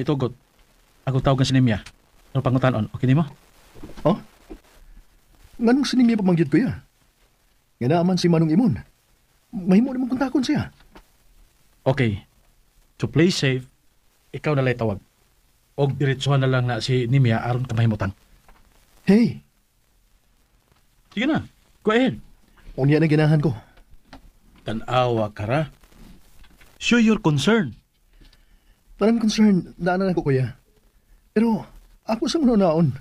maitugot, ako tawagan si Nimya. Ano pangutanon? Okay nimo? Oh? Nganong si Nimya pamangyod ko ya? Nga naaman si Manong Imon. Mahimo namang kontakon siya. Okay. To play safe, ikaw na lay tawag. Og diretsuhan na lang na si Nimya aron ka mahimutan. Hey! Sige na. Go ahead. Unya na ganahan ko. Tanawa ka ra. Show your concern. Tanang concern, daanan ako, kuya. Pero ako sa una-unaon.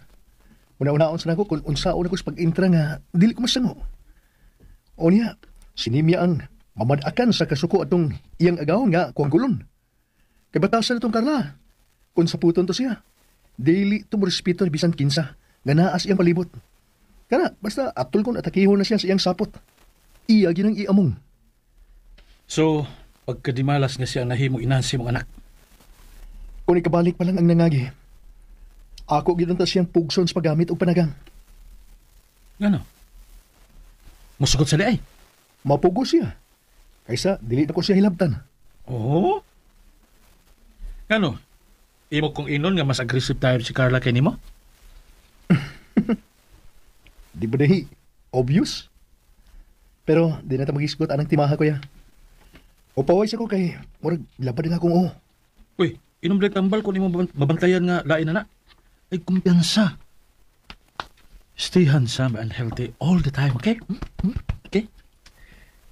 Una-unaon sa nako kung unsaon ako sa pag-intra nga dili ko masango. O niya, sinimya ang mamadakan sa kasuko atong iyang agawon nga kuang gulon. Kay batasan itong Carla. Kung saputon to siya, dili to mo respeto ni bisan kinsa nga naas iyang palibot. Kana, basta atol kong atakihon na siya sa iyang sapot. Iya ginang iamong. So, pagkadimalas nga siya nahimong inahan si mong anak. Kung ikabalik pa lang ang nangagi, ako gidunta siyang pugson sa paggamit og panagang. Ngano? Musugot sa liay? Mapugo siya. Kaysa, dili na ko siya hilabtan. Oo? Ngano? Imo kong inon nga mas aggressive tayo si Carla kay nimo? Di ba dahi? Obvious? Pero di na ta magisgot anang timaha, kuya. Upaway sa ko kay murag labad na akong oo. Uy, inom lang tambal kung imo mabantayan nga lain na na. Ay, kumpiyansa. Stay handsome and healthy all the time, okay? Hmm? Okay?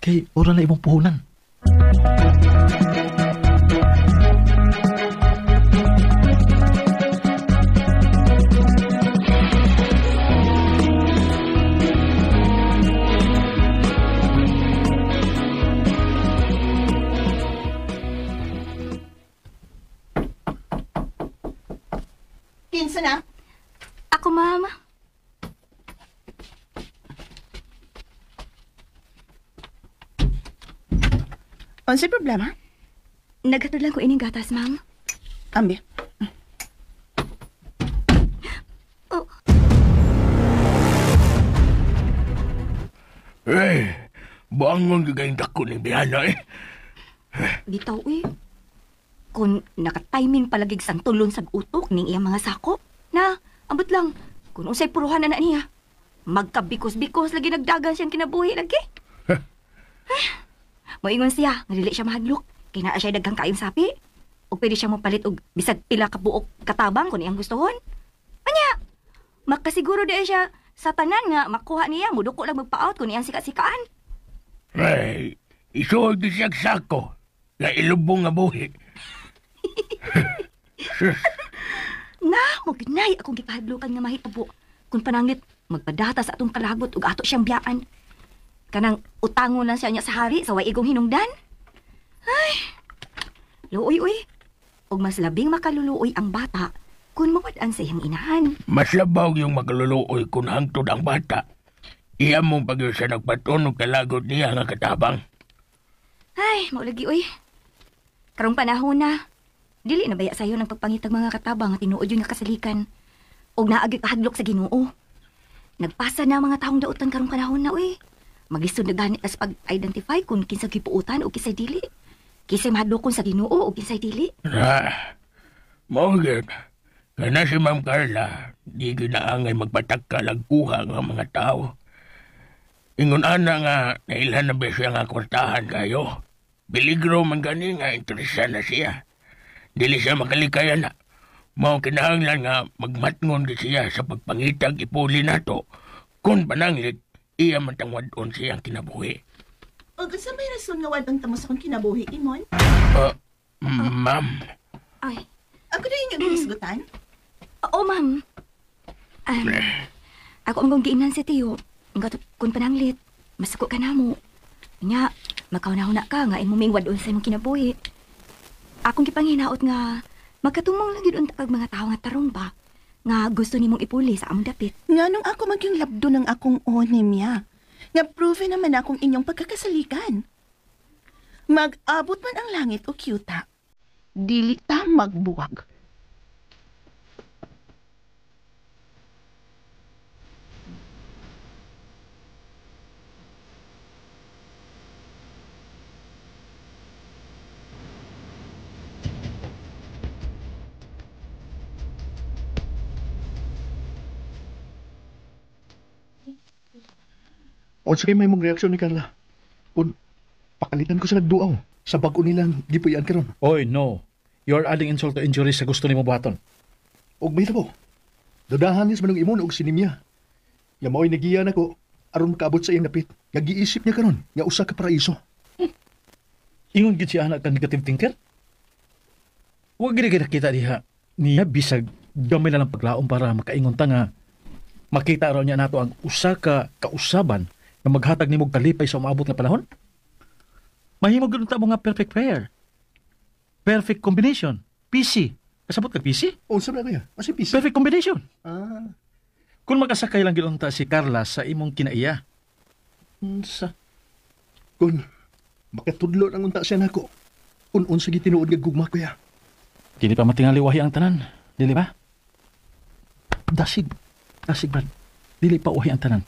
Kay, ora na imong puhunan. Kinsa na? Ako, ma'am. Unsay problema? Naghatod lang ko ining gatas, ma'am. Ambi. Oh. Eh, bangon gagayong dako ni Biana eh. Bitaw eh. Kung nakatiming palagig sang tulon sa utok ning iyang mga sako, na, ambot lang, kung unsay puruhan na na niya. Magkabikos-bikos lagi nagdagan siyang kinabuhi lagi. Moingon siya, nga dili siya mahadlok, kay naa siya daghang kaayong sapi. O pwede siya mopalit og bisag pila ka buok katabang kung iyang gustohon. Anya, makasiguro di siya sa tanan nga makuha niya, muduko lang magpa-out kung iyang sika-sikaan. Ay, isuod di siya sako, na ilubong nga buhi. Na, mugnay akong gipahadlukan nga mahitabo. Kung pananglit, magpadata sa atong kalagot ug ato siyang biyaan. Kanang utangon lang siya niya sa hari sa way igong hinungdan. Ay, luoy uy. Ug mas labing makaluluoy ang bata kung mawad-an sa iyang inahan. Mas labaw yung makaluluoy kung hangtod ang bata. Iya mong pag siya nagpatunog kalagot niya nga katabang. Ay, maulagi uy. Karong panahon na, dili na baya sayo ng pagpangitag mga katabang at tinuod yun nga kasalikan. Og naagi kahadlok sa Ginoo. Nagpasa na mga taong dautan karong panahon na uy. Maglisod na gani kas pag-identify kung kinsa gipuutan o kinsay dili. Kinsay mahadlokon sa Ginoo o kinsay dili. Ah, mao gyud. Kana si Ma'am Carla, di ginaangay magpatakal ang kuha nga mga tao. Ingon ana nga nailhan na ba siya nga kwartahan kayo. Peligro man gani nga interesa na siya. Dili siya makalikayan na. Mao kinahanglan nga magmatngon gid siya sa pagpangitag ipuli nato. Kung pananglit, iya man tang wad-on siyang kinabuhi. O unsa may rason nga wad-on ta mo sa akong kinabuhi, Imon? Ma'am. Ay. Ako na inyong gihisgutan? Oo, ma'am. Ako ang giinan si Tio. Nga kung pananglit, masako ka na mo. Nga, makauna-una ka nga imong wad-on sa imong kinabuhi. Akong gipanghinaot nga magkatumong lang gyud unta kag mga tawo nga tarong ba nga gusto nimong ipuli sa among dapit. Nganong ako magyung labdo ng akong onim niya. Nga proven naman akong inyong pagkakasalikan. Mag-abot man ang langit o kyuta, dili ta magbuwag. Unsa kay may mong reaksyon ni Carla? Kung pakalitan ko sa nagduaw sa bag-o nilang gipuy-an karon. Oy, no. You're adding insult to injury sa gusto nimo buhaton. Og may tabo. Dudahan niya sa manong imon og sinimya. Nga mao'y nagiya nako aron makaabot sa iyang dapit. Nga giisip niya karon nga usa ka paraiso. Ingon gid siya anak ka negative thinker. Wa gid kita diha niya bisag gamay na lang paglaom para makaingon ta nga makita raw niya nato ang usa ka kausaban nga maghatag nimo og kalipay sa umaabot nga panahon. Mahimo gyud ta mo nga perfect pair. Perfect combination. PC. Kasabot ka PC? Unsa ba kaya? Asa PC? Perfect combination. Ah. Kung makasakay lang gyud unta si Carla sa imong kinaiya. Unsa? Kung makatudlo lang unta siya nako. Kung unsa gitinuod nga gugma kuya. Dili pa matingali wahi ang tanan. Dili ba? Dasig. Dasig Brad. Dili pa wahi ang tanan.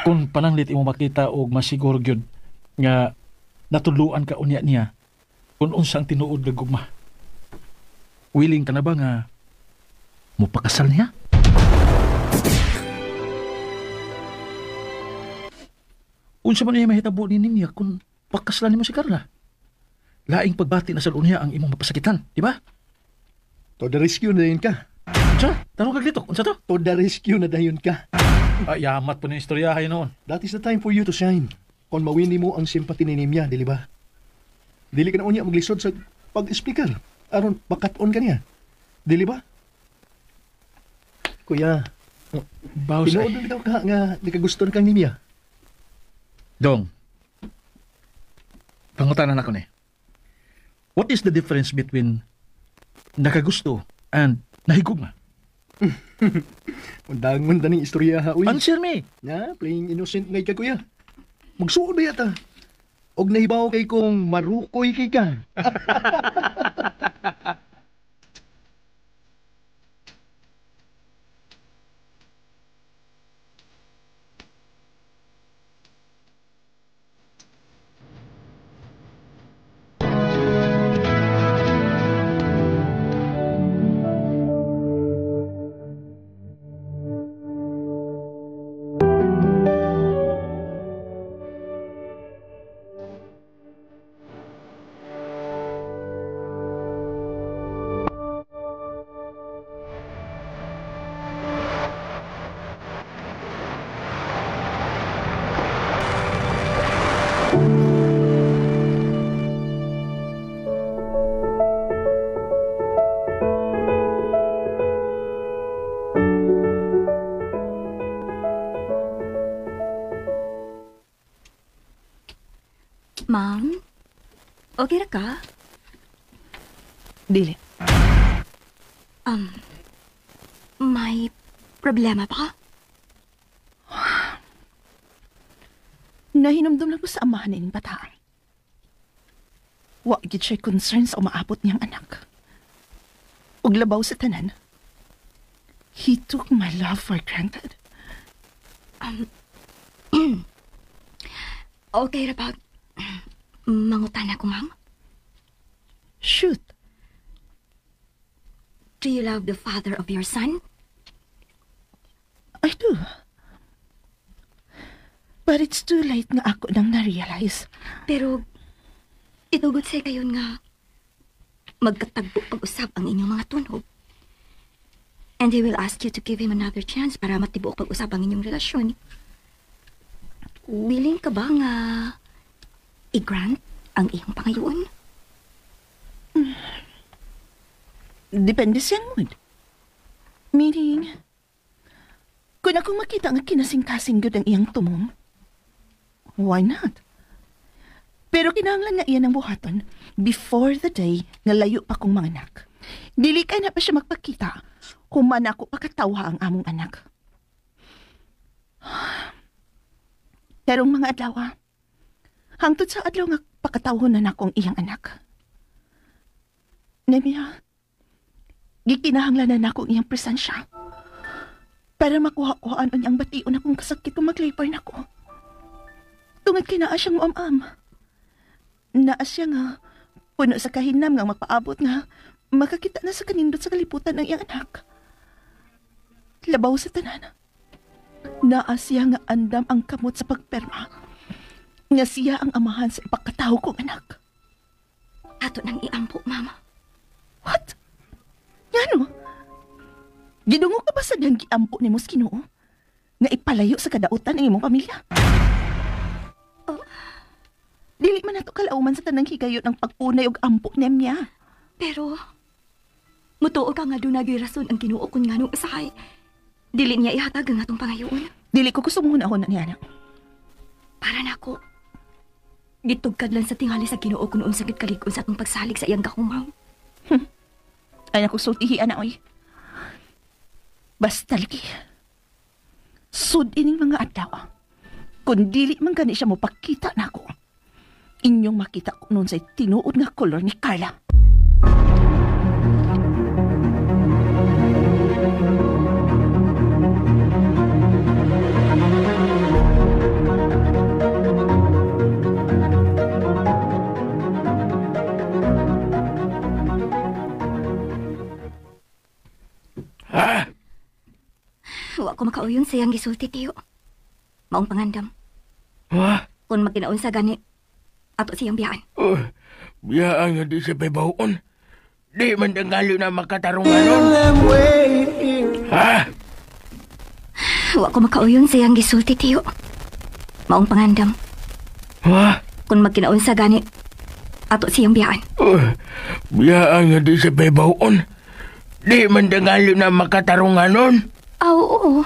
Kung pananglit imo makita og masiguro gyud nga natudloan ka unya niya kung unsa ang tinuod nga gugma. Willing ka na ba nga mupakasal niya? Unsa man niya mahitabo ni niya kung pakasalan nimo si Carla? Laing pagbati na sa niya ang imong mapasakitan, di ba? To the rescue na dayon ka. Unsa? Tanong ka dito, unsa to? To the rescue na dayon ka. Ay, yamat po ni istoryahay noon. That is the time for you to shine. Kung mawini mo ang simpati ni Nimya, dili ba? Dili ka na unya maglisod sa pag-speaker. Aron bakat-on ka niya. Dili ba? Kuya, Bawas tinuod na bitaw ka nga nakagusto na kang Nimya. Dong, pangutanan ako ni. What is the difference between nakagusto and nahigugma? Undangon ta ning istorya ha, uy. Answer me. Na, playing innocent ngay ka, kuya. Magsuod ba yata? Og nahibaw kay kong marukoy kay ka. Ma'am, okay ra ka? Dili. May problema ba? Nahinumdum lang ko sa amahan ining bataan. Wa gid siya concern sa umaabot niyang anak. Ug labaw sa tanan, he took my love for granted. Okay ra ba? Mangutan ako, ma'am. Shoot. Do you love the father of your son? I do. But it's too late nga ako nang na-realize. Pero, itugot sa kayon nga magkatagpo pag-usap ang inyong mga tunog. And he will ask you to give him another chance para matibuok pag-usap ang inyong relasyon. Willing ka ba nga i-grant ang iyong pangayoon? Depende siyang mood. Meaning, kung akong makita nga kinasing-kasing gud ang iyang tumong, why not? Pero kinahanglan nga iyan ang buhaton before the day nga layo pa kong mga anak. Dili kay na pa siya magpakita human ako pakatawa ang among anak. Karong mga adlaw, hangtod sa adlaw nga pakatawhon na nako ang iyang anak. Nemia, gikinahanglan na nako ang iyang presensya para makuha-kuhaan ang iyang bation akong kasakit kung mag-labor nako. Tungod kay naa siyang muam-am. Naa siya nga, puno sa kahinam nga magpaabot nga, makakita na sa kanindot sa kalibutan ang iyang anak. Labaw sa tanan. Naa siya nga andam ang kamot sa pagperma. Nga siya ang amahan sa ipakatawo kong anak. Ato nang iampo, mama. What? Ngano? Gidungo ka ba sa diyang giampo ni Mos Ginoo? Nga ipalayo sa kadautan ang imong pamilya? Oh. Dili man nato kalauman sa tanang higayon ang pagpunay og ampo niya. Pero, mutuo ka nga doon naging rason ang Ginoo kung nganong usahay. Dili niya ihatag ang atong pangayoon. Dili ko gusto mong hunahuna niya, anak. Para nako. Gitugkad lang sa tingali sa Ginoo kung unsa gid kalig-on sa atong pagsalig sa iyang gahumang. Ay nako sultihi, anak, oy. Basta lagi. Sud ining mga adlaw. Kung dili man gani siya mopakita nako. Inyong makita ko noon sa tinuod nga kolor ni Carla. Ha? Wa ko makauyon sa iyang gisulti, tiyo. Maong pangandam. Ha? Kung magkinaunsa gani, ato siyang biyaan. Oh, biyaan nga di sa paybaon. Di man dangali na makatarungan nun. Ha? Wa ko makauyon sa iyang gisulti, tiyo. Maong pangandam. Ha? Kung magkinaunsa gani, ato siyang biyaan. Oh, biyaan nga di sa paybaon. Di man dangali na makatarungan nun. Aw, oo.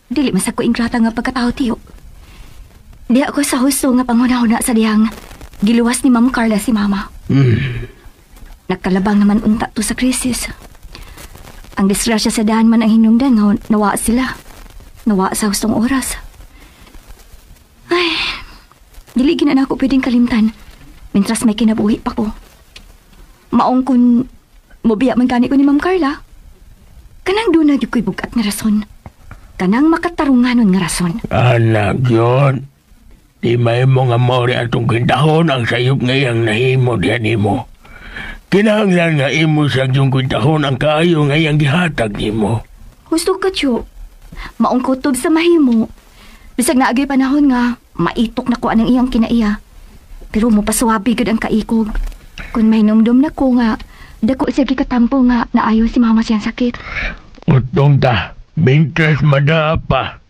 Dili man sa ko ingrata nga pagkatao, tiyo. Di ako sa husto nga panghuna-huna sa diyang giluwas ni Ma'am Carla si Mama. Nagkalabang naman unta to sa krisis. Ang disgrasya sa daan man ang hinungdan nga nawa sila. Nawa sa hustong oras. Ay, dili gina na ako pwedeng kalimtan mintras may kinabuhi pa ko. Maong kun mobiya man gani ko ni Ma'am Carla. Kanang doon na ko'y bugat nga rason. Kanang makatarunganon nga rason. Anak yun. Di may mga maori atong kwintahon ang sayop ngayang nahimo diyan nimo. Kinahanglan nga imo sa iyong kwintahon ang kaayo ngayang gihatag nimo. Husto ka, Tiyo. Maong kutob sa mahimo. Bisag naagay panahon nga, maitok na ko anang iyang kinaiya. Pero mupaswabi gud ang kaikog. Kung may numdum na ko nga, dako siya gikatampo nga naayo si mama siyang sakit. Utong ta, mintres madaa pa.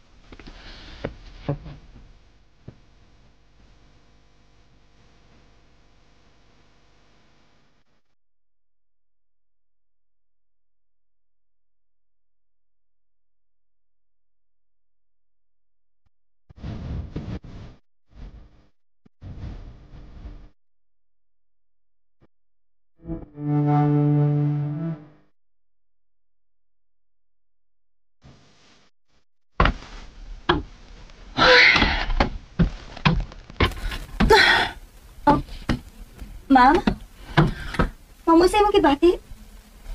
Ma'am? Ma'am, usay mong gibati?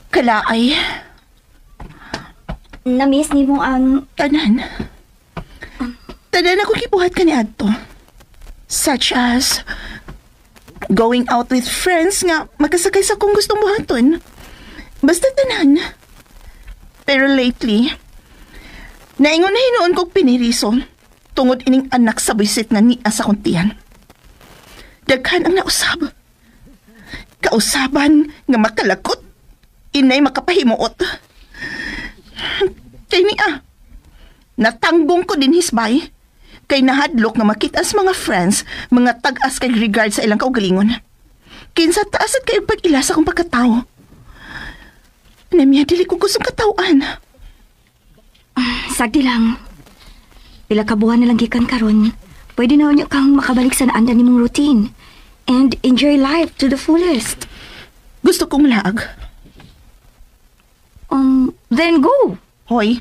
Kalaay. Na-miss ni mo ang... Tanan. Tanan ako kibuhat ka ni Adto. Such as... going out with friends nga magkasakay sa kung gustong buhaton. Basta tanan. Pero lately, naingon na hinuon kong piniriso tungod ining anak sa buisit nga niya sa kuntian. Daghan ang nausab. Kausaban nga makalakot, inay makapahimuot. Kay niya, natanggong ko din hisbay, kay nahadlok nga makita sa mga friends, mga tag-as kay regard sa ilang kaugalingon. Kinsa taas at kayo pag-ila sa akong pagkatao. Namiya, dili ko gustong katawan. Sagdi lang. Pila ka buwan na lang gikan karon, pwede na unya kang makabalik sa naandan nimong routine. And enjoy life to the fullest. Gusto kong laag. Then go. Hoy,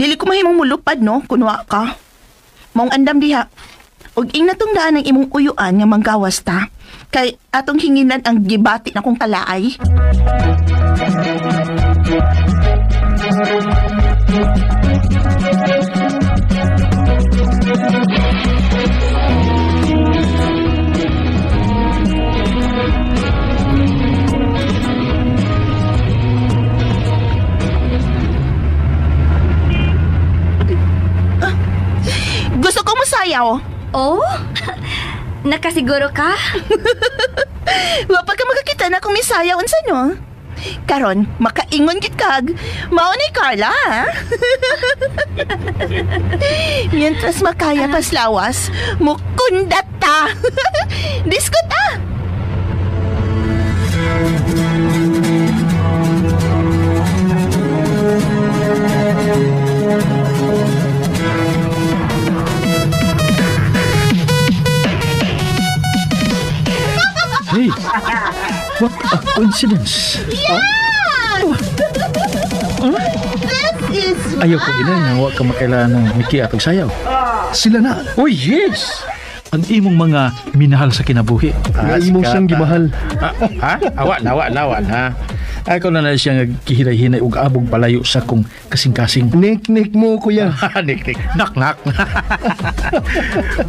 dili ko mahimong mulupad, no? Kunwa ka. Maong andam diha. Og ing natong daan ang imong uyuan nga manggawas ta. Kay atong hinginan ang gibati na kong kalaay. Gusto ko mosayaw. Oh? Nakasiguro ka? Wa pa ka makakita na kung misayaw unsa no? Karon, makaingon gid kag. Mao ni Carla, ha? Mientras makaya pas lawas, mukundat ta. Disco ta. Hey, what a coincidence. Yes! This is Ayaw ko gina nga wa ka makailangan ng Mickey atog sayaw. Sila na. Oh yes! Ang imong mga minahal sa kinabuhi. Nga imong siyang gimahal. Ha? Awa na, awa na, awa na. Ako na na siya nga gihinay-hinay og abog palayo sa kong kasing-kasing. Nek-nek mo, kuya. Nek-nek. Nak-nak.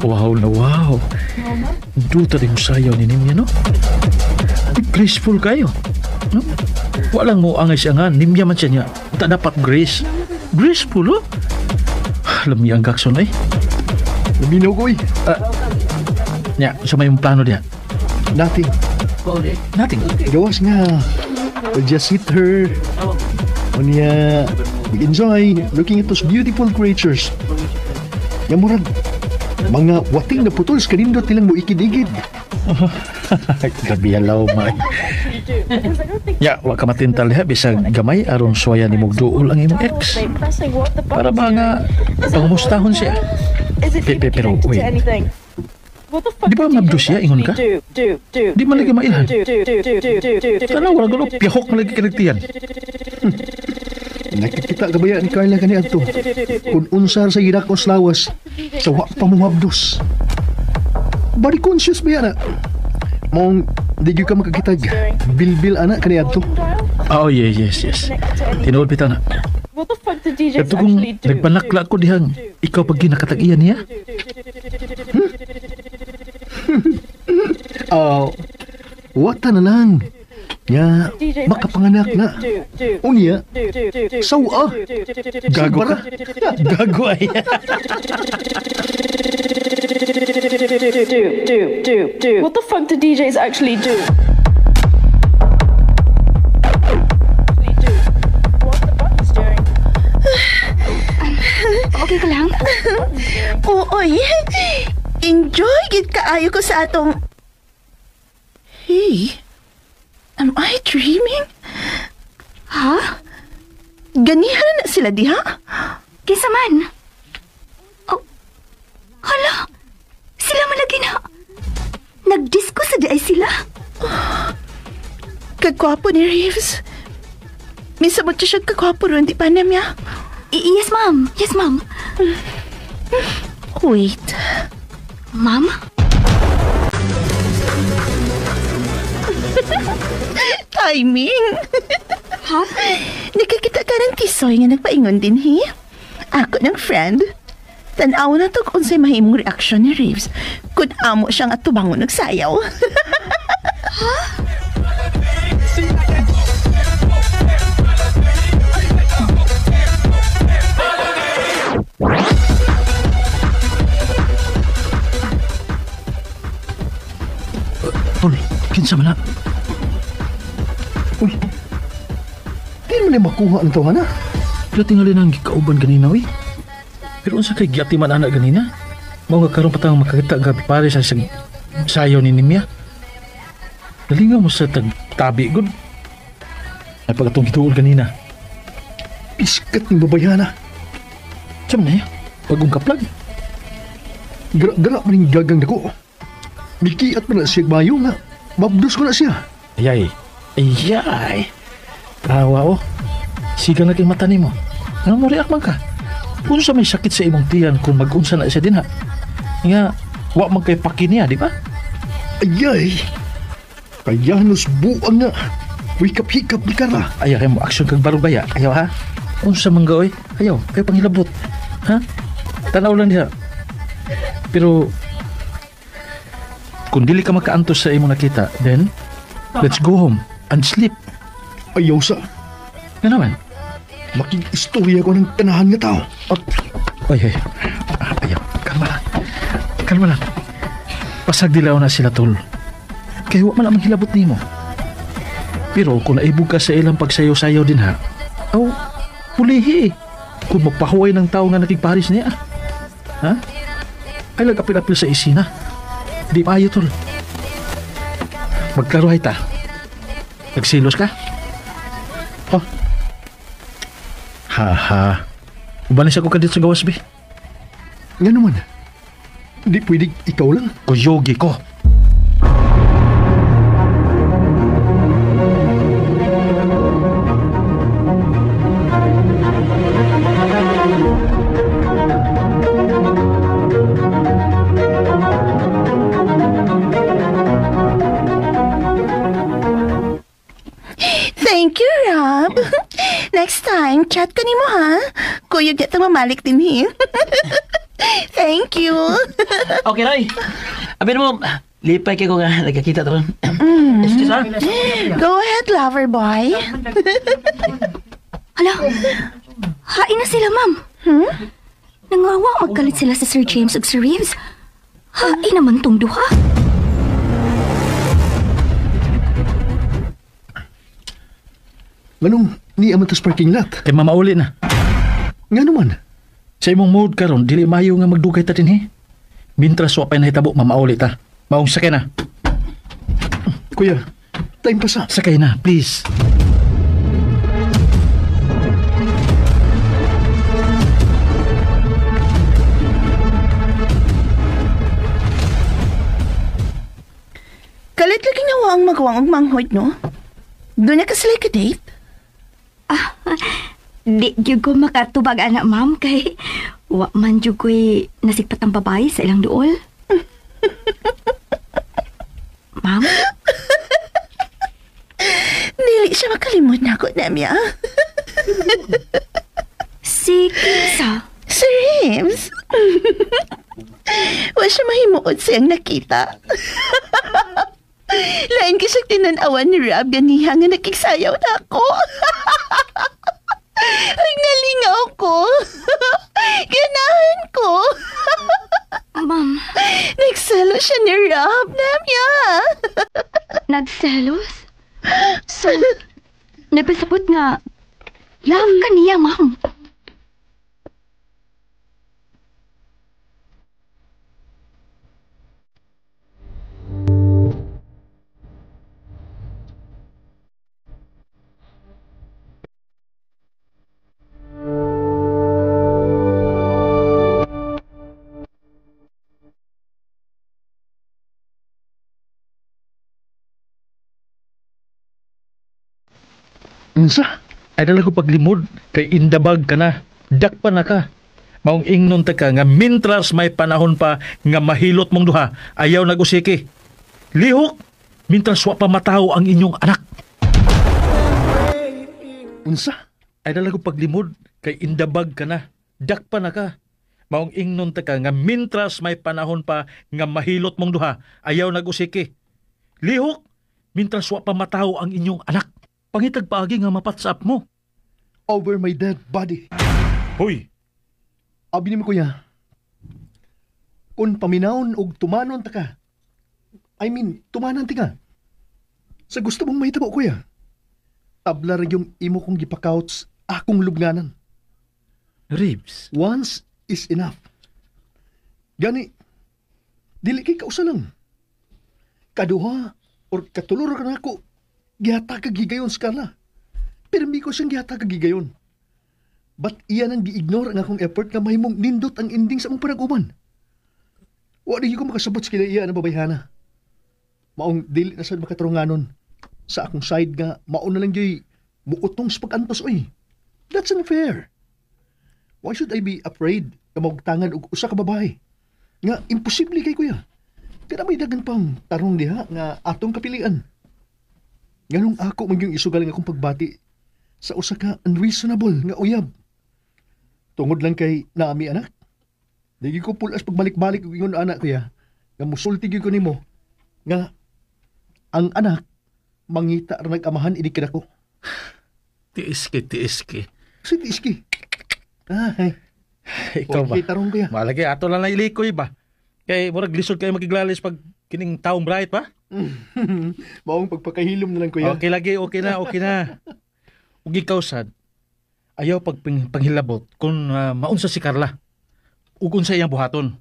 Wow na wow. Duta rin mo sayaw ni Nimya, no? Graceful kayo. No? Walang mo angay siya nga. Nimya man siya niya. Ta dapat grace. Graceful, no? Alam niya ang gakson, eh. Luminaw ko, eh. Nya, sa may plano diya? Nothing. Nothing. Gawas nga. We'll just hit her. Unya, we enjoy looking at those beautiful creatures. Nga murag, mga wating na putol sa kanindot nilang muikid-ikid. Grabe halaw, may. Ya, wa ka matintal diha bisag gamay aron suwaya ni duol ang imong ex. Para ba nga pangumustahon siya? Pero wait. Di ba mabdo siya ingon ka? Di man lagi mailhan. Tanaw wala gulo pihok man lagi kanagtiyan. Nakikita ka ba yan ni Carla kani adto? Kung unsar sa gidak-os lawas, sa wa pa mo mabdos. Body conscious ba yan, ah? Mong di gyud ka makakitag. Bilbil ana kani adto. Oh yes, yes, yes. Tinuod bitaw na. Pero kung nagpanakla ko dihang ikaw pag ginakatag-iyan niya? Oh, wata na lang. Nga, makapanganak na. Unya, sawa. Gago ka? Gago ay. Do. What the fuck do DJs actually do? What the buttons doing? Okay ka lang? Oo, eh. Enjoy gid kaayo ko sa atong... Hey, am I dreaming? Ha? Ganihan na sila diha? Kinsa man? Oh, hala! Sila malagi na. Nag-disco sa di ay sila. Kagwapo ni Reeves. Minsan mo siya kagwapo ron, di ba na niya? Yes, ma'am. Yes, ma'am. Wait. Ma'am? Timing! Ha? Nakakita ka ng tisoy nga nagpaingon din, he? Ako ng friend. Tanaw na to kung unsay mahimong reaksyon ni Reeves kung amo siyang atubangon nagsayaw. Ha? Tol, kinsa man na? Uy, di man na makuha ang tawa na. Pero tingali na ang gikauban ganina, uy. Pero unsa kay giati man anak ganina? Mao nga karon pa tang makakita gabi pare sa sayo ni Nimya. Nalingaw mo sa tagtabi gud. Ay pag atong gituol ganina. Piskat ng babayana. Sa man na ya? Bagong kaplag. Gara-gara man yung gagang dako. Mikiat man na siya bayo nga. Mabdos ko na siya. Ayay. Ayay. Tawa oh. Siga na kay mata nimo. Nga mo react man ka. Unsa may sakit sa imong tiyan kung mag-unsa na siya din ha? Nga, wa man kay paki niya, di ba? Ayay. Kaya nos buang nga. Wikap-hikap ni Carla. Ayaw, ayaw mo aksyon kag barugaya. Ayaw ha? Unsa man ga oy? Ayaw, kayo panghilabot. Ha? Tanaw lang diha. Pero kung dili ka makaantos sa imong nakita, then let's go home and sleep. Ayaw sa. Nga naman. Makig-istorya ko ng tanahan nga tao. Oh. Ay, ay. Ayaw, kalma lang. Kalma lang. Pasag dilaw na sila, tol. Kaya wa man ang hilabot nimo. Pero kung naibog ka sa ilang pagsayaw-sayaw din ha, aw, pulihi eh. Kung magpahuway ng tao nga nakigparis niya. Ha? Ay lagapil-apil sa isina. Di maayo, tol. Magklaruhay ta. Nagsilos ka? Oh. Ha ha. Ubanis ako ka dito sa gawas, be. Nga naman. Di pwede ikaw lang. Kuyogi ko. Thank you, Rob. Next time, chat ka nimo ha. Kuyog na mamalik din eh. Thank you. Okay, Roy. Abin mo, lipay kayo nga nagkakita to. Excuse ha? Go ahead, lover boy. Hala, hain na sila, ma'am. Hmm? Nangawa magkalit sila sa Sir James ug Sir Reeves. Hain naman tong duha. Nganong ni aman tas parking lot? Kay mamauli na. Nga naman. Sa imong mood karon dili maayo nga magdugay ta dinhi. Mintras wa pay nahitabo, mamauli ta. Maong sakay na. Kuya, time pa sa. Sakay na, please. Kalit lagi nawa ang magawang og manghod, no? Doon na ka sila ka-date? Ah, di gyud ko makatubag ana, ma'am, kay wa man jud ko'y nasigpat ang babae sa ilang duol. Ma'am? Dili siya makalimot na ako, Nemia. Si Kinsa? Sir Reeves. Wa siya mahimuot siyang nakita. Lain ka siyang tinanawan ni Rob ganiha nga nakigsayaw na ako. Ay, nalingaw ko. Ganahan ko. Ma'am. Nagselo siya ni Rob, Namya. Nagselos? So, nagpasabot nga, love ka niya, ma'am. Unsa? Ay dala ko paglimod kay indabag ka na. Dakpa na ka. Maong ingnon ta ka nga mintras may panahon pa nga mahilot mong duha, ayaw nag-usiki. Lihok mintras wa pa matawo ang inyong anak. Unsa? Ay dala ko paglimod kay indabag ka na. Dakpa na ka. Maong ingnon ta ka nga mintras may panahon pa nga mahilot mong duha, ayaw nag-usiki. Lihok mintras wa pa matawo ang inyong anak. Pangitag paagi nga mapatsaap mo. Over my dead body. Hoy! Abi ni mo, kuya. Kung paminawon og tumanon ta ka, I mean, tumanan ti ka. Sa gusto mong mahitabo, kuya. Tabla ra yung imo kong gipakouts akong lubnganan. Ribs. Once is enough. Gani, dili kay kausa lang. Kaduha or katulor ka na ako, gihatag gigayon sa Carla. Pero mi ko siyang gihatag gigayon. But iyan ang gi-ignore ang akong effort nga mahimong nindot ang ending sa among panag-uban. Wa di ko makasabot sa kinaiya na babayhana. Maong dili na sad makatarunganon sa akong side nga mao na lang gyud muutong sa pag-antos oy. That's unfair. Why should I be afraid nga maugtangan og usa ka babae? Nga imposible kay kuya. Kana may dagan pang tarong diha nga atong kapilian. Nganong ako man yung isugal nga akong pagbati sa usa ka unreasonable nga uyab. Tungod lang kay naami anak. Di ko pulas pagbalik-balik og ingon anak kuya. Nga musulti gyud ko nimo nga ang anak mangita ra nag-amahan ini kinako. Tiis ki, tiis ki. Si tiis ki. Ay. Ikaw ba? Okay, tarong kuya. Malagi ato lang na ilikoy ba? Kay murag lisod kayo makiglalis pag kining taong bright pa. Maong pagpakahilom na lang, kuya. Okay lagi, okay na, okay na. Ug ikaw sad, ayaw pag panghilabot kung maunsa si Carla. Ug unsa iyang buhaton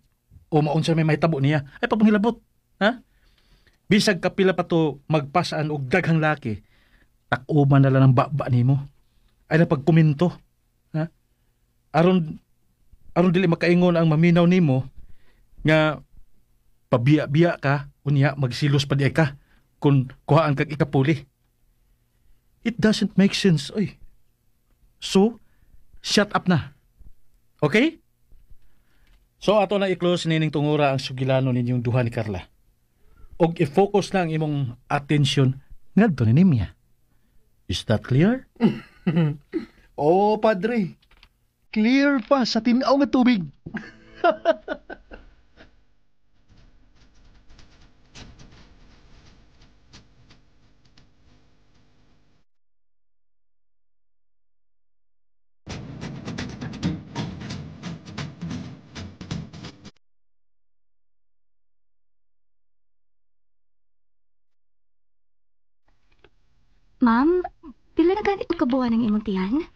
o maunsa may mahitabo niya, ay pagpanghilabot, ha? Bisag kapila pa to magpasaan og daghang laki, tak-uman na lang ang baba nimo. Ay na pagkomento, ha? Aron dili makaingon ang maminaw nimo nga pabiya-biya ka, unya magsilos pa di ka kung kuhaan kag ikapuli. It doesn't make sense, oy. So, shut up na. Okay? So, ato na i-close nining tungura ang sugilano ninyong duha ni Carla. Og i-focus na ang imong attention ngadto ni Nimya. Is that clear? Oh, padre. Clear pa sa tin-aw nga tubig. Ma'am, pila na ganit kabuan ang imong tiyan?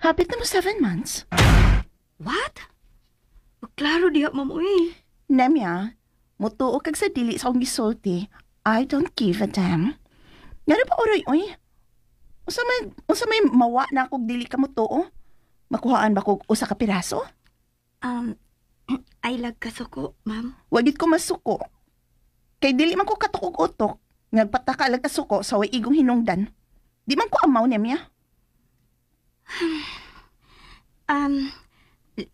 Hapit na mo 7 months. What? Klaro diha, ma'am, uy. Nemya, mutuo kag sa dili sa akong gisulti. I don't give a damn. Ngano pa oroy, uy? Unsa may mawa na akong dili ka mutuo? Makuhaan ba kog usa ka piraso? Ay lag kasuko, ma'am. Wagit ko masuko. Kay dili man ko katukog utok. Nagpataka lang kasuko sa way igong hinungdan. Di man ko amaw, Nemya.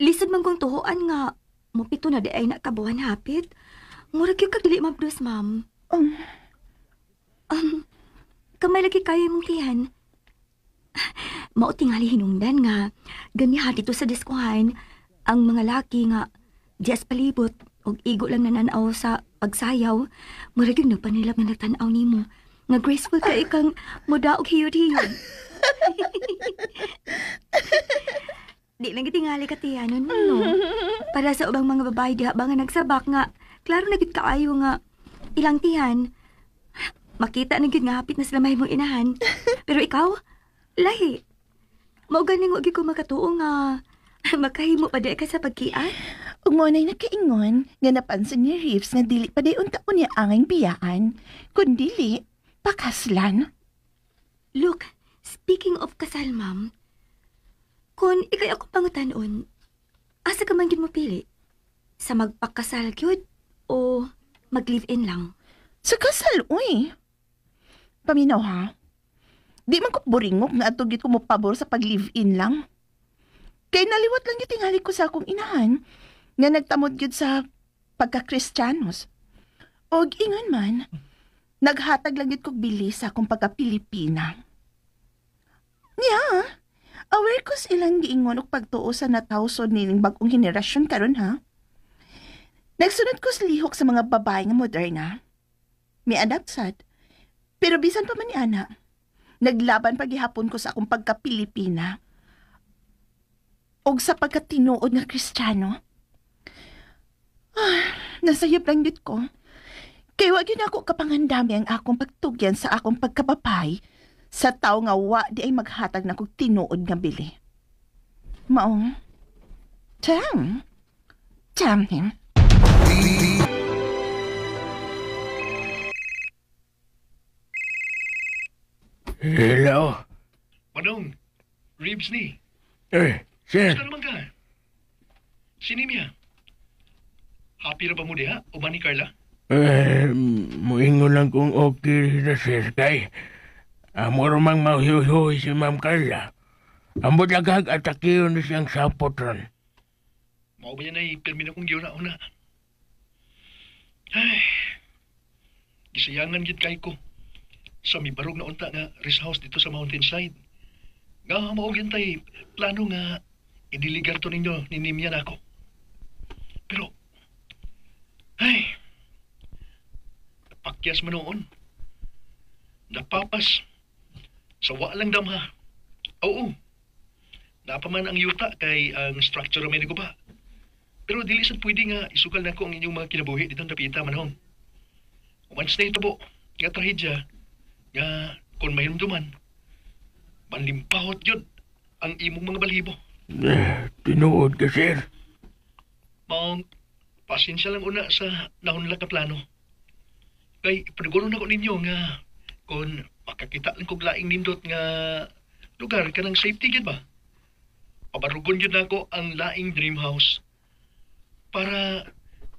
Lisod man kong tuhuan nga mupito na di ay nakabuhan hapit. Murag yung kag dili mabdos, ma'am. Kamay lagi kayo imong tiyan. Mao tingali hinungdan nga ganiha dito sa diskuhan ang mga laki nga dias palibot og igo lang nananaw sa pagsayaw. Murag yung nagpanilap nga nagtan-aw nimo. Nga graceful ka ikang mudaog hiyod-hiyod. Di lang gitingali ka tiyanon no. Para sa ubang mga babae diha ba nga nagsabak nga klaro na gid kaayo nga ilang tiyan. Makita na gid nga hapit na sila mahimong inahan. Pero ikaw, lahi. Mao ganing wa gid ko makatuo nga makahimo pa di ka sa pagkiat. Ug mo na'y nakaingon nga napansin ni Reeves nga dili pa di unta niya angay biyaan, kun dili pakaslan. Look, speaking of kasal, ma'am, kung ikay ako pangutanon, asa ka man gyud mo pili? Sa magpakasal gyud o mag-live-in lang? Sa kasal, uy. Paminaw ha? Di man ko buringog nga adto gyud ko mo pabor sa pag-live-in lang. Kay naliwat lang gyud tingali ko sa akong inahan nga nagtamod gyud sa pagka-Kristiyanos. Og ingon man, naghatag lang gyud kog bili sa akong pagka-Pilipina. Yeah, aware ko sa ilang giingon og pagtuo sa natawsod nining bag-ong henerasyon karon ha. Nagsunod ko sa lihok sa mga babae nga moderna. May adapt sad. Pero bisan pa man ni ana, naglaban pagihapon ko sa akong pagka-Pilipina og sa pagkatinuod nga Kristiyano. Ah, nasayop lang gyud ko. Kay wa gyud ako kapangandami ang akong pagtugyan sa akong pagkababay sa tawo nga wa di ay maghatag na kog tinuod nga bili. Maong, damn. Damn him. Hello? Manong, Reeves ni. Eh, sir. Gusto naman ka? Si Nimya. Happy ra ba mo diha? O ba ni Carla? Eh, muingon lang kung okay na sir. Kay, amor mang mahuhuy si Ma'am Carla. Ambot lagag atakiyon ni siyang sapot ron. Mao ba yan ay pirmi na kong giuna-una? Ay, gisayangan gid kay ko. Sa mibarog na unta nga rest house dito sa mountainside. Nga mao gyud tay plano nga idiligar to ninyo ni Nimya nako. Pero ay, napakyas man noon. Napapas sa walang damha. Oo. Napaman ang yuta kay ang structure may naguba. Pero dili sad pwede nga isukal nako ang inyong mga kinabuhi ditong dapita, Manong. Once na ito nga trahedya, nga kung mahinumduman, manlimpahot yun ang imong mga balhibo. Eh, tinuod ka, sir. Maong, pasensya lang una sa nahunlak na plano. Kay paniguro na ko ninyo nga kung makakita lang kog laing nindot nga lugar kanang safety gyud ba? Pabarugon gyud nako ang laing dream house para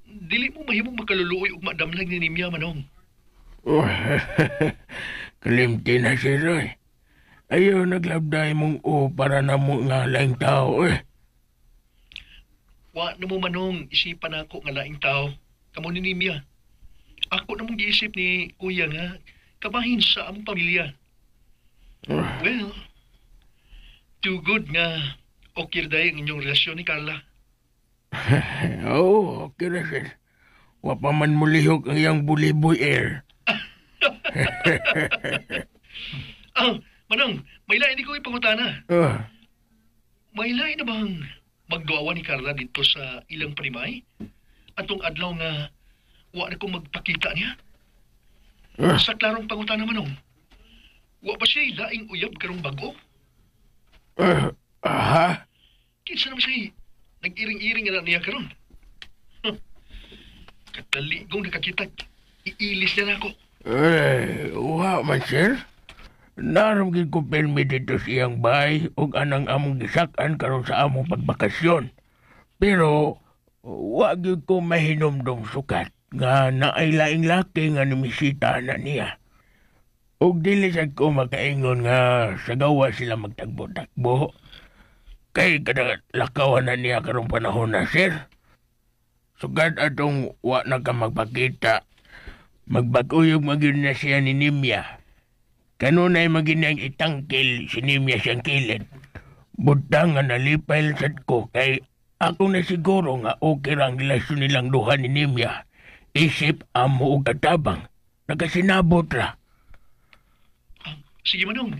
dili mo mahimong makaluluoy ug madamlag ni Nimya, Manong. Oh, kalimti na, sir, oy. Ayaw naglabday mong o para na mo nga laing tao, eh. Wa na mo, Manong, isipan nako nga laing tao. Kamo ni Nimya. Ako na mong giisip ni Kuya nga kabahin sa among pamilya. Well, too good nga okay ra ang inyong relasyon ni Carla. Oo, okay ra, sir. Wa pa man mulihok ang iyang buliboy air. Ah, Manong, may lain ko ipangutana. May lain na bang magduawa ni Carla dito sa ilang panimay? Atong adlaw nga wa na ko magpakita niya? Sa klarong pangutana, Manong, wa ba siya laing uyab karong bago? Ha? Kinsa naman siya nag-iring-iring na niya karon? Huh. Kataligong nakakita, iilis niya na ako. Eh, wa man, sir. Naram gid ko permi dito sa iyang bahay ug anang among gisak-an karon sa among pagbakasyon. Pero wa gyud ko mahinumdum sukat nga naay laing laki nga nimisita na niya. Ug dili sad ko makaingon nga sa gawa sila magtagbo-tagbo. Kay kada lakawan na niya karong panahon na, sir. Sugad atong wa na ka magpakita, magbag-uyog magyud na siya ni Nimya. Kanunay magin niyang itangkil si Nimya siyang kilid. Butang nga nalipay sad ko kay ako na siguro nga okay ra ang relasyon nilang duha ni Nimya. Isip amo og katabang. Nagasinabot ra. Ah, sige, Manong.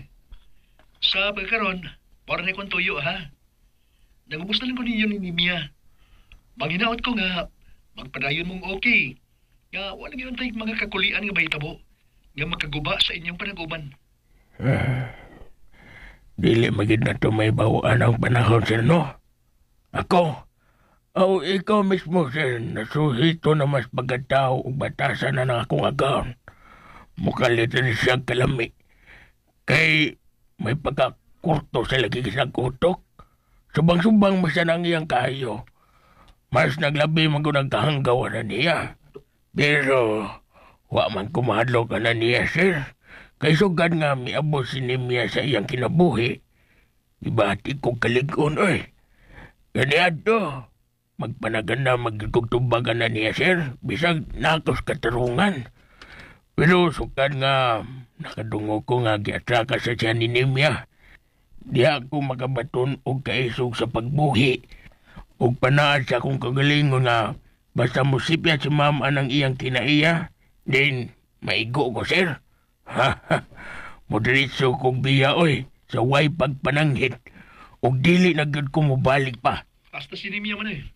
Sa pagkaron, para na kong tuyo, ha? Nangumusta lang ko ninyo ni Nimya. Manginaot ko nga, magpadayon mong okay. Nga wala gyud tay mga kakulian nga bahitabo nga makaguba sa inyong panaguban. Dili magid na to may bawaan ang panahon, sir, no? Ako, o ikaw mismo, sir, nasuhito na mas pagkatao ug batasan na ng akong account. Mukalitan siya kalami. Kay may pagkakurto sa lagi sa utok. Subang-subang mas ang iyang kayo. Mas naglabi man ko nagkahanggawa na niya. Pero, wa man kumahadlok ka na niya, sir. Kay sugad nga miabot si Nimya sa iyang kinabuhi. Ibati ko kalig-on, oy. Kaniadto, magpanaganda magkugtubagan na niya, sir. Bisag nakos katarungan. Pero sukad nga nakadungo ko nga giatraka sa siya ni Nimya. Di ako makabaton og kaisog sa pagbuhi. Og panaad sa akong kagalingon nga basta musipya si ma'am anang iyang kinaiya, then maigo ko, sir. Ha ha. Moderitso kog biya, oy, sa way pagpananghit. Og dili na gyud ko mobalik pa. Basta si Nimya man eh.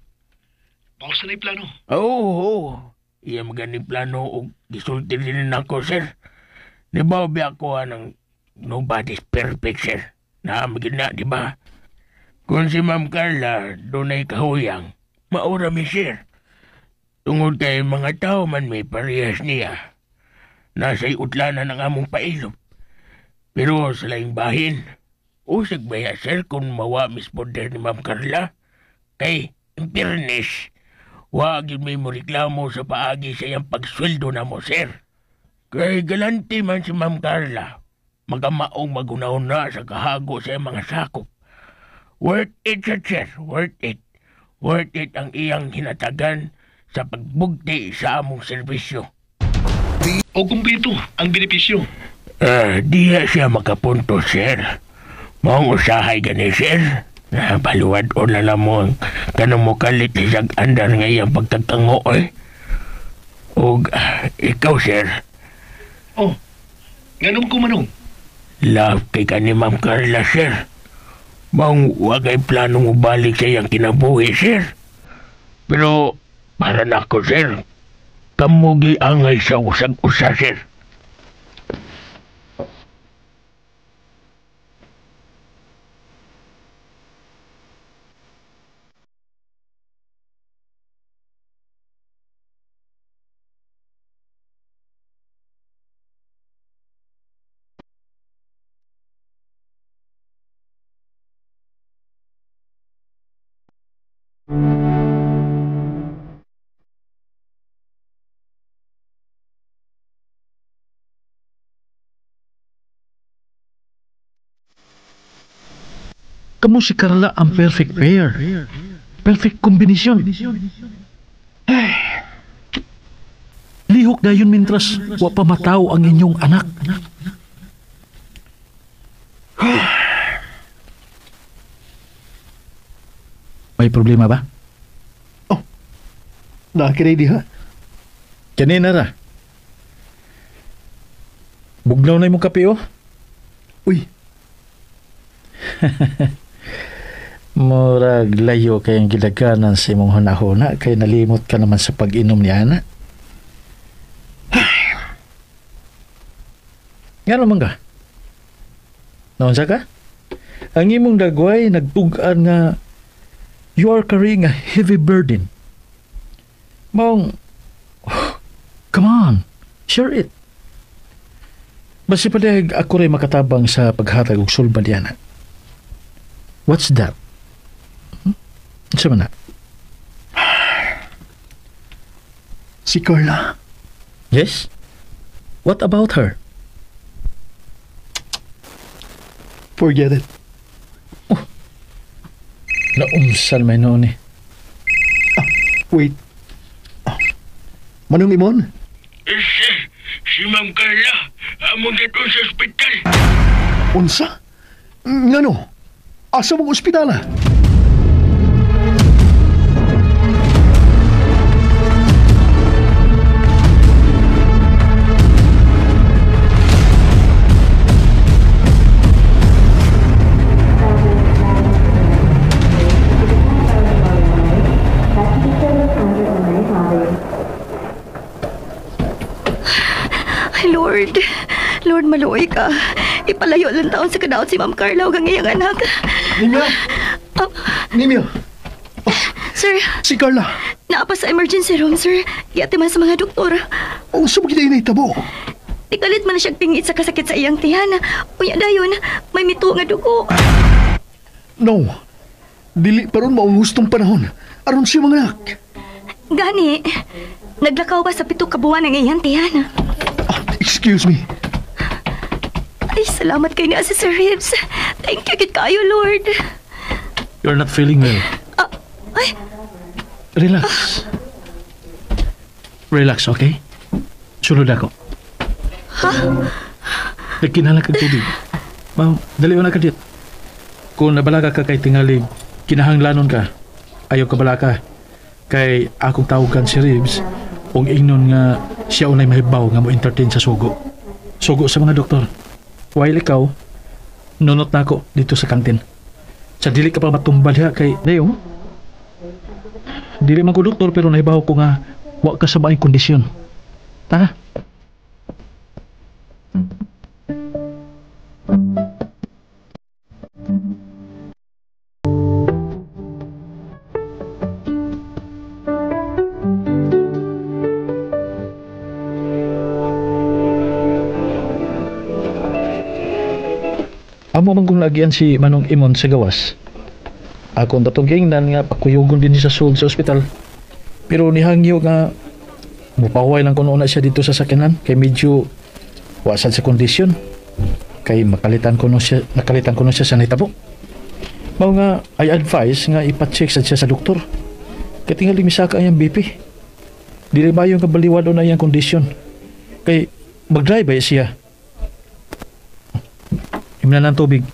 Bawsa na yung plano. Oo, oo. Iya maganing plano og gisulti din nako, sir. Di ba biya ko anang nobody's perfect, sir. Naamigin na, di ba? Kung si Ma'am Carla dunay kahuyang, maura mi, sir. Tungod kay mga tao man may parehas niya. Nasa utlanan ang among pailop. Pero sa laing bahin, usag ba ya, sir, kung mawa mispoder ni Ma'am Carla? Kay, in fairness, wa gyud may mo reklamo sa paagi sa iyang pagsweldo na mo, sir. Kay galante man si Ma'am Carla, magamaong magunaon na sa kahago sa iyang mga sakop. Worth it siya, sir. Worth it. Worth it ang iyang hinatagan sa pagbugti sa among serbisyo. O kumpleto ang benepisyo. Diya siya makapunto, sir. Maong usahay gani, sir. Paluwad o na lang mo ang kanang mukalit siyag andar nga iyang pagkakango, eh. Og ikaw, sir. Oh, nganong ko, Manong? Love kay ka ni Ma'am Carla, sir. Maong wagay plano mo balik sa iyang kinabuhi, sir. Pero para nako, sir. Kamugi angay sa usag-usa, sir. Kamu si Carla ang perfect pair. Perfect combination. Ay. Lihok dayon mintras wa pa mataw ang inyong anak. May problema ba? Oh, nakiready ha? Kanina ra. Bugnaw na imong kape oh. Uy. Murag layo kayong gidaganan sa imong hunahuna kay nalimot ka naman sa pag-inom ni ana. Ngano man ka? Naunsa ka? Ang imong dagway nagtug-an nga you are carrying a heavy burden. Mong, oh, come on, share it. Basi padayag ako rin makatabang sa paghatag og sulba ni ana. What's that? Sa man na? Si Carla. Yes? What about her? Forget it. Oh. Naumsal may noon eh. Ah, wait. Ah. Manong Imon? Si Ma'am Carla, among dito sa ospital. Unsa? Ngano? Asa mong ospital ah? Lord, Lord, maluoy ka. Ipalayo lang taon sa kadaot si Ma'am Carla ug ang iyang anak. Nimia? Nimia? Oh, sir. Si Carla. Naa pa sa emergency room, sir. Giati man sa mga doktor. Oh, sa mga inay tabo. Ikalit man na siyang pingit sa kasakit sa iyang tiyan. Unya dayon, may mito nga dugo. No. Dili pa ron maungustong panahon. Aron siya mga anak. Gani, naglakaw ba sa 7 ka buwan ang iyang tiyan? Excuse me. Ay, salamat kay niya si Sir Ribs. Thank you, kit kayo, Lord. You're not feeling well. Ay. Relax. Relax, okay? Sulod ako. Ha? Nagkinahanglan kag tubig. Ma'am, dali na ka dit. Kung nabalaga ka kay tingali, kinahanglanon ka. Ayaw ka balaka. Kay akong tawagan si Ribs, ug ingnon nga siya unay mahibaw nga mo entertain sa sugo. Sugo sa mga doktor. While ikaw, nunot na ako dito sa kantin. Sa dili ka pa matumbal ha kay dayo. Dili man ko doktor pero nahibaw ko nga wa ka sa maayong kondisyon. Tara. Amo man kung lagian si Manong Imon sa gawas. Akong datong giingnan nga pakuyugon din sa sulod sa ospital. Pero nihangyo nga mupaway lang kuno na siya dito sa sakyanan kay medyo wasad sa kondisyon. Kay makalitan ko no siya, nakalitan ko no siya sa nahitabo. Mao nga I advise nga ipa-check sad siya sa doktor. Kay tingali misaka ang BP. Dili mayo nga baliwad na iyang kondisyon. Kay mag-drive ba siya. Imna ng tubig.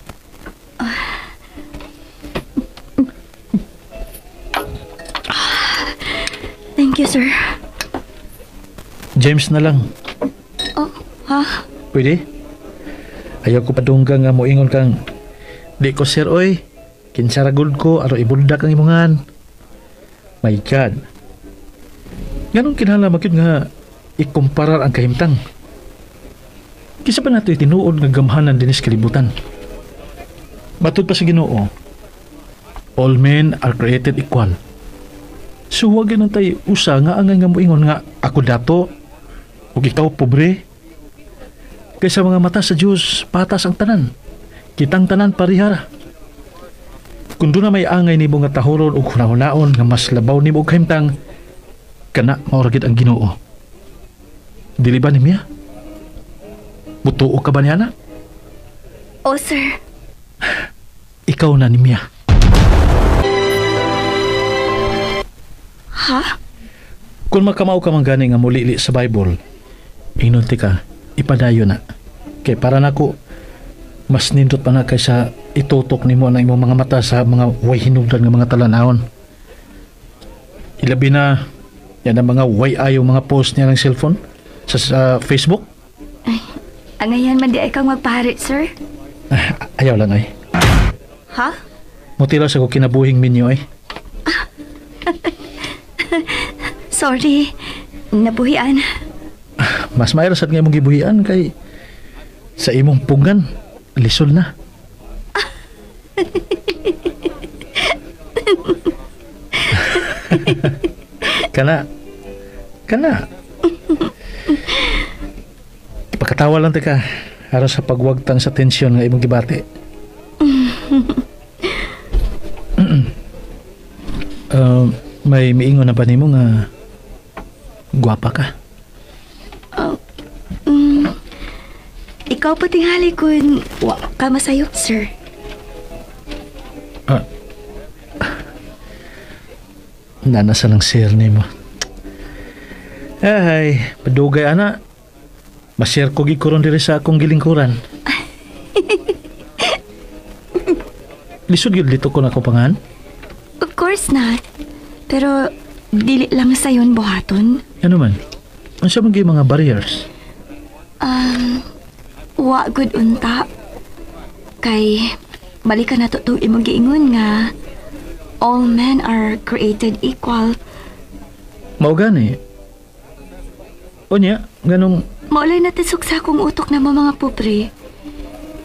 Thank you, sir. James na lang. Oh, ha? Pwede? Ayaw ko padungga nga moingon kang di ko sir, oy. Kinsaragod ko, aro ibundak ang imungan. My God. Ganong kinahanglan magyud nga ikumparar ang kahimtang. Kisa pa nato tinuod nga gamhanan dinis kalibutan. Matud pa sa Ginoo, all men are created equal. So huwag yun ang tayo usa nga angay nga moingon nga ako dato ug ikaw pobre. Kaysa mga mata sa Dios patas ang tanan. Kitang tanan parihara. Kung doon na may angay nimo nga tahuron o hunahunaon nga mas labaw nimo og kahimtang, kana mao ra gid ang Ginoo. Dili ba nimya? Mutuo ka ba niya na? Oh, sir. Ikaw na nimya. Ha? Kung makamao ka man gani nga mulili sa Bible, inunti ka, ipadayo na. Kay para nako, mas nindot pa na kaysa itutok nimo ang imong mga mata sa mga way hinugdan nga mga talan-awon. Ilabi na yan ang mga way ayaw mga post niya ng cellphone sa Facebook. Ay, angayan man di ay kang magpahari, sir. Ayaw lang ay. Ha? Mutila sa ko kinabuhing minyo ay. Sorry, nabuhian. Mas mayroon sa nga imong gibuhian kay sa imong punggan, lisod na. Kana. Kana. Ipakatawa lang tika aron sa pagwagtang sa tensyon nga imong gibati. May miingon na ba nimo nga gwapa ka? Ikaw pa tinghali kun wa ka masayop, sir. Nanasa lang sir nimo. Ay, padugay ana. Masir ko gid karon diri sa akong gilingkuran. Lisod gyud dito ko na ko pangan? Of course not. Pero dili lang sayon buhaton. Ano man? Unsa man gyud mga barriers? Wa gud unta. Kay balikan nato tong imong giingon nga all men are created equal. Mao gani. Unya, ganong maulay natisok sa akong utok na mga pobre.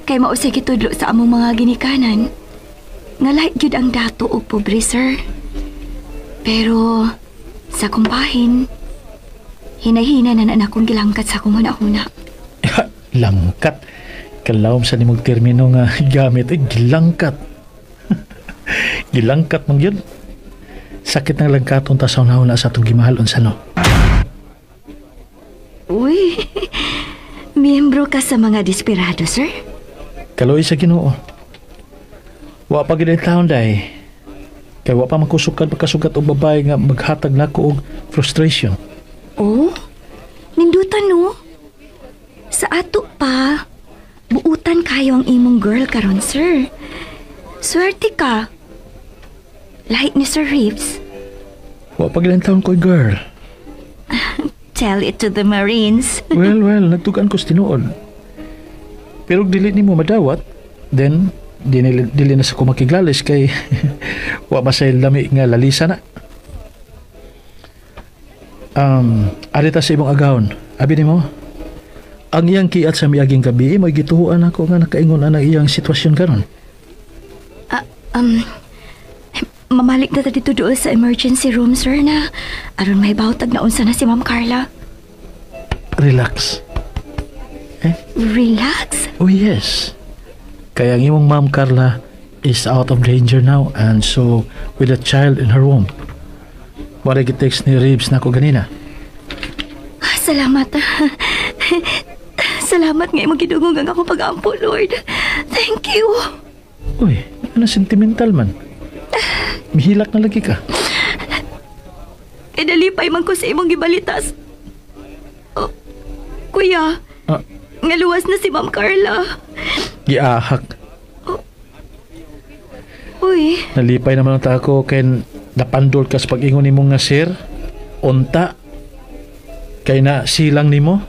Kay mao say gitudlo sa among mga ginikanan. Nga lahi gyud ang dato og pobre, sir. Pero sa kumpahin, hinahina na na akong gilangkat sa akong hunahuna. Langkat? Kalawom sa nimong termino nga gamit, eh, gilangkat. Gilangkat man gyud. Sakit ng langkaton ta sa hunahuna sa atong gimahal unsa no. Uy, miyembro ka sa mga desperado, sir? Kaloy sa Ginoo. Wa pa gid taon day. Kay wa pa makusugad pagkasugat og babae nga maghatag nako og frustration. Oh, nindutan no. Sa ato pa, buutan kayo ang imong girl karon, sir. Swerte ka. Lahi ni Sir Reeves. Wa pa gid taon ko girl. Tell it to the Marines. Well, nagtugan ko sa tinuod. Pero dili nimo madawat, then dili na sa ko makiglalis kay wa ba say lami nga lalisa na. Arita sa imong agahon. Abi nimo, ang iyang kiat sa miaging gabi, may gituhuan ako nga nakaingon ang iyang sitwasyon karon. Mamalik na ta dito doon sa emergency room, sir, na aron may bawtag na unsa na si Ma'am Carla. Relax. Eh? Relax? Oh, yes. Kaya ang imong Ma'am Carla is out of danger now and so with a child in her womb. Wala gitext ni Reeves na ako ganina. Salamat. Salamat nga imong gidungog ang akong pag-ampo, Lord. Thank you. Uy, ano sentimental man. Mihilak na lagi ka. E nalipay man ko sa imong gibalitas. Oh, kuya, nga luwas na si Ma'am Carla. Giahak. Oh. Uy. Nalipay naman ang tako kay napandol ka sa pag-ingon nimo nga sir. Unta. Kay na silang nimo.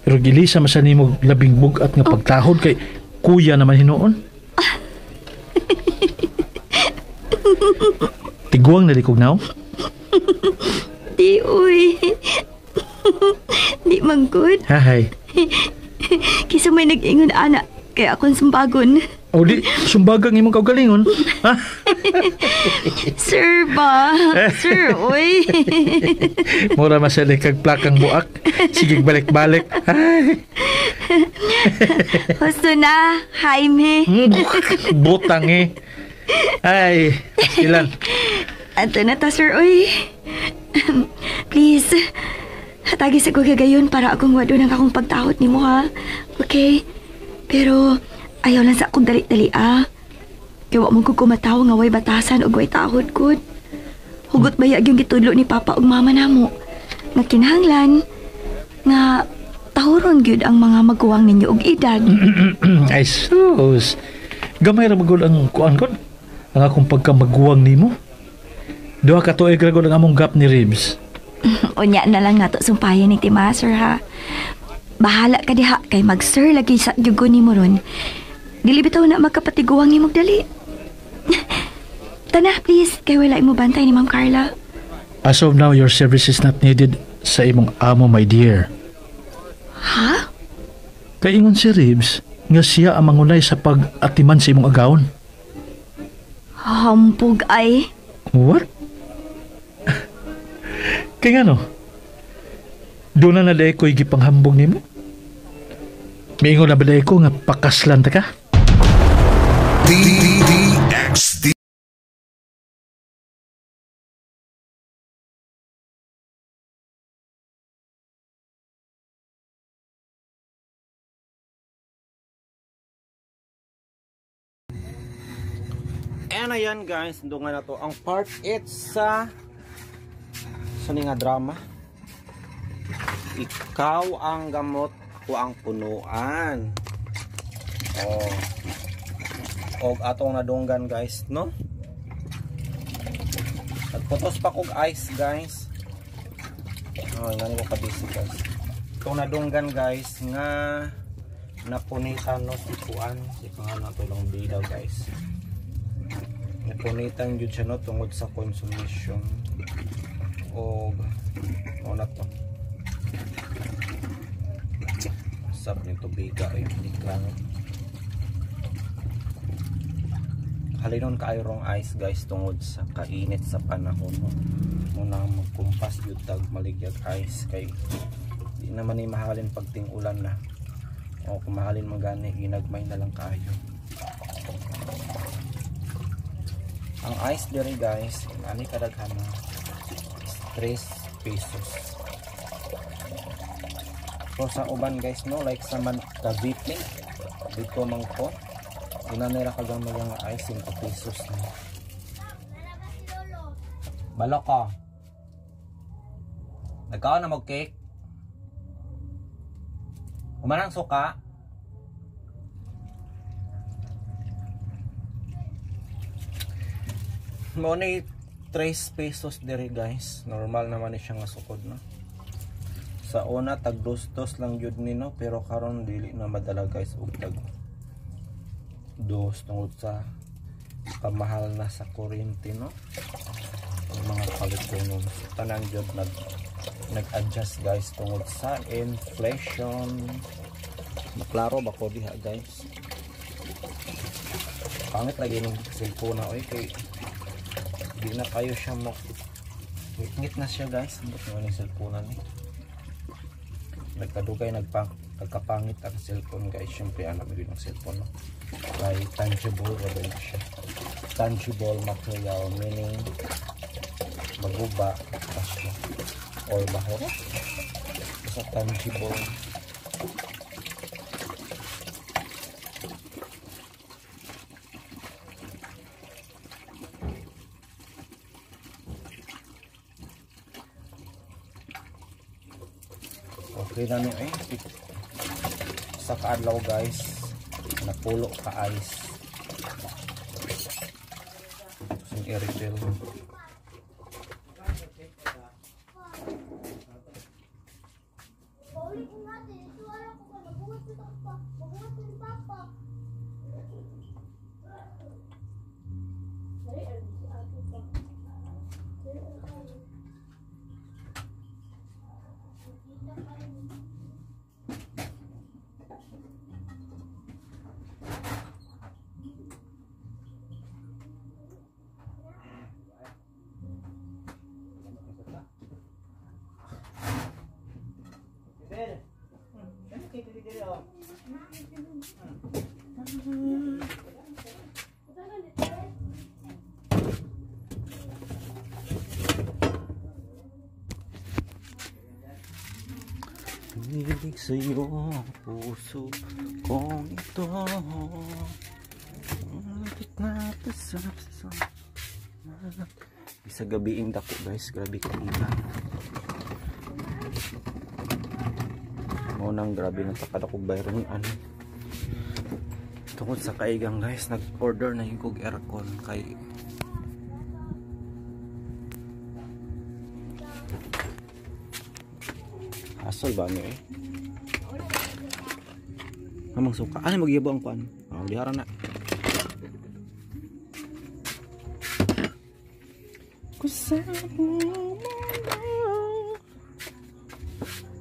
Pero gilisa man sa nimo labing bugat nga pagtahod kay kuya naman hinuon. Tiguang nalikog now. Di, uy. Di man good. Hahay. Kisa may nag-ingon, ana. Kaya akong sumbagon. O di, sumbagang imong kaugalingon. Ha? Sir ba? Sir, uy. Mura masali kag plakang buak. Sige, balik-balik. Ay. Husto na, Jaime. Butang eh. Ay, ilan. Ato na ta, sir, uy. Please, hatagi sa ko gagayon para akong wado ng akong pagtahot ni mo, ha? Okay? Pero, ayaw lang sa akong dali-dali, ah. Kaya wa mo ko kumataw nga way batasan og way tahod, good. Hugot bayag yung gitudlo ni Papa ug Mama namo. Nga kinahanglan, nga tahuron gyud ang mga maguwang ninyo og edad. Ay, sus. Gamay ra magul ang kuan kon. Ang akong pagkamaguwang nimo. Duha ka tuig ra gud ang among gap ni Ribs. Unya na lang nato sumpayan ni Tima, sir, ha. Bahala ka diha kay mag-sir lagi sa jugo nimo ron. Dili bitaw na magkapatiguang nimo dali. Tana, please, kay wala imo bantay ni Ma'am Carla. As of now, your service is not needed sa imong amo, my dear. Ha? Kay ingon si Ribs nga siya ang mangunay sa pag-atiman sa imong agawon. Hampog ay. What? Kay ngano? Doon na na ko'y gipanghambog nimo? Miingon na ba ko nga pakaslan ta ka? DDXD. And ayan guys, ndungan na to ang part 8 sa nga drama. Ikaw ang gamot, ako ang punuan. Oh. Og atong nadunggan guys, no? Nagputos pa kog ice guys. Oh, ngani ko kabisi guys. Itong nadunggan guys nga napunitan no si kuan, si pangalan ato lang bidaw guys. Napunitan jud siya no tungod sa consumption. Og o na to. Sap ni tubiga ay klaro. Halinon kaayo rong ice guys tungod sa kainit sa panahon no. Muna magkumpas jud tag maligyag ice kay di naman ni mahalin pag ting-ulan na. O kung mahalin man gani ginagmay na lang kaayo. Ang ice diri guys, ani kadaghan na 3 pesos. So sa uban guys no, like sa man Cavite dito man ko inanira kagamay nga ice 5 pesos na. Balok ko. Nagkaon na mag cake. Umanang suka. Mo ni 3 pesos diri guys. Normal naman ni siya nga sukod no. Sa una tag dos lang jud ni no, pero karon dili na madala guys og tag dos tungod sa kamahal na sa kuryente no. Ang mga palitonon tanan jud nag-adjust guys tungod sa inflation. Maklaro ba ko diha guys? Pangit lagi ning cellphone na oy kay di na kayo siya mo ngit na siya guys. But mo ning cellphone ni nagkadugay nagkapangit ang cellphone guys. Syempre alam mo din ang cellphone no? Kay tangible ra ba siya, tangible material meaning maguba pa siya or bahura sa tangible. Okay na ni eh. Sa kaadlaw guys, napulo ka ice. Sing i-refill. Umiibig sa'yo ang puso kong ito. Malapit na sa isa gabiing dako guys, grabe ka ilan. Mo nang grabe na takada kog bayron ano. Tungod sa kaigang guys, nag-order na yung kog aircon kay asol ba ano eh? Amang suka. Ano magyabo ang kuan? Oh, dihara na.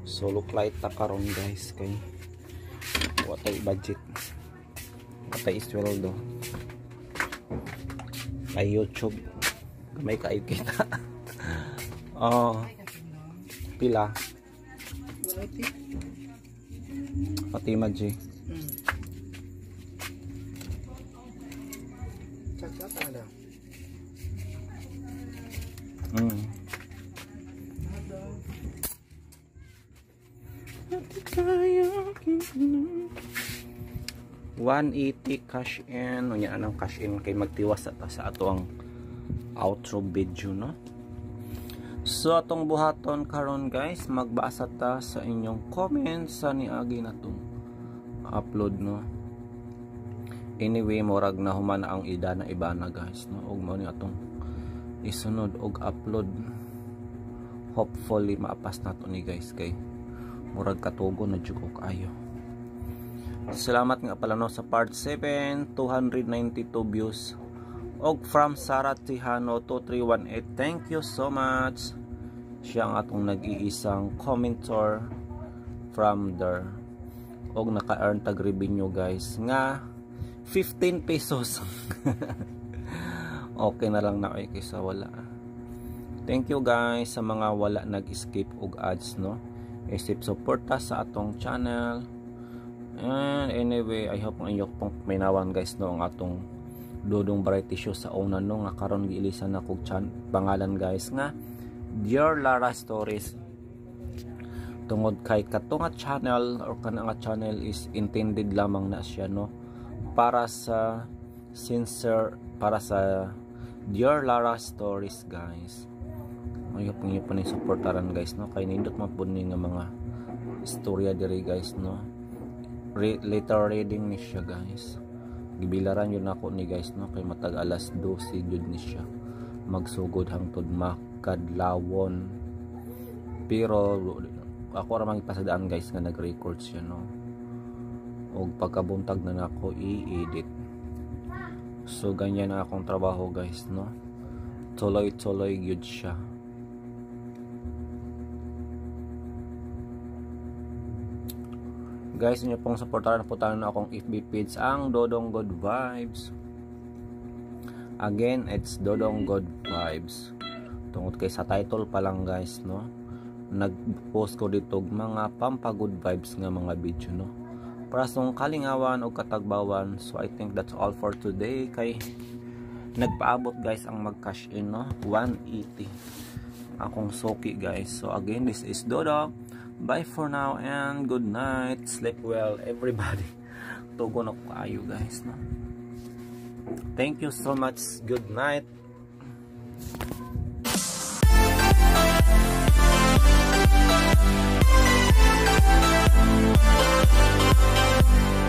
So look light ta karon guys kay watay budget. Watay isweldo. Kay YouTube gamay kaayo kita. Oh. Pila. Fatima G. Mm. $180 cash in. Unya anong cash in kay magtiwas sa ato ang outro video no. So atong buhaton karon guys, magbasa ta sa inyong comments sa niagi natong upload no. Anyway, murag na human ang ida na iba na guys no. Og mao ni atong isunod og upload. Hopefully maapas nato ni guys kay murag katugo na jud ko kaayo. Salamat nga pala no sa part 7, 292 views. Og from Sarah Tihano 2318, thank you so much. Siya ang atong nag-iisang commenter from there. Og naka-earn tag revenue guys nga 15 pesos. Okay na lang na kay kaysa wala. Thank you guys sa mga wala nag-skip og ads no. Isip suporta sa atong channel. And anyway, I hope ang inyo pong minawan guys no ang atong Dodong Variety Show sa una no nga karon giilisan na kog pangalan guys nga Dear Lara Stories, tungod kay kato nga channel or kana nga channel is intended lamang na siya no para sa sincere, para sa Dear Lara Stories guys. I hope inyo po ni suportaran guys no kay nindot man pud ni nga mga istorya diri guys no. Later reading ni siya guys. Gibilaran yun ako ni guys no kay matag alas 12 jud ni siya magsugod hangtod makadlawon. Pero ako ra man ipasadaan guys nga nag-record siya no. Og pagkabuntag na nako i-edit. So ganyan na akong trabaho guys no. Tuloy-tuloy gyud siya. Guys, inyo pong suportahan po tayo na akong FB page, ang Dodong Good Vibes. Again, it's Dodong Good Vibes. Tungod kay sa title pa lang guys, no, nag-post ko dito mga pampa-good vibes nga mga video, no, para sa kalingawan o katagbawan. So I think that's all for today. Kay nagpaabot guys ang mag-cash in, no, 180 akong soki guys. So again, this is Dodong. Bye for now and good night. Sleep well everybody. Tugon ako kaayo guys, no. Thank you so much. Good night.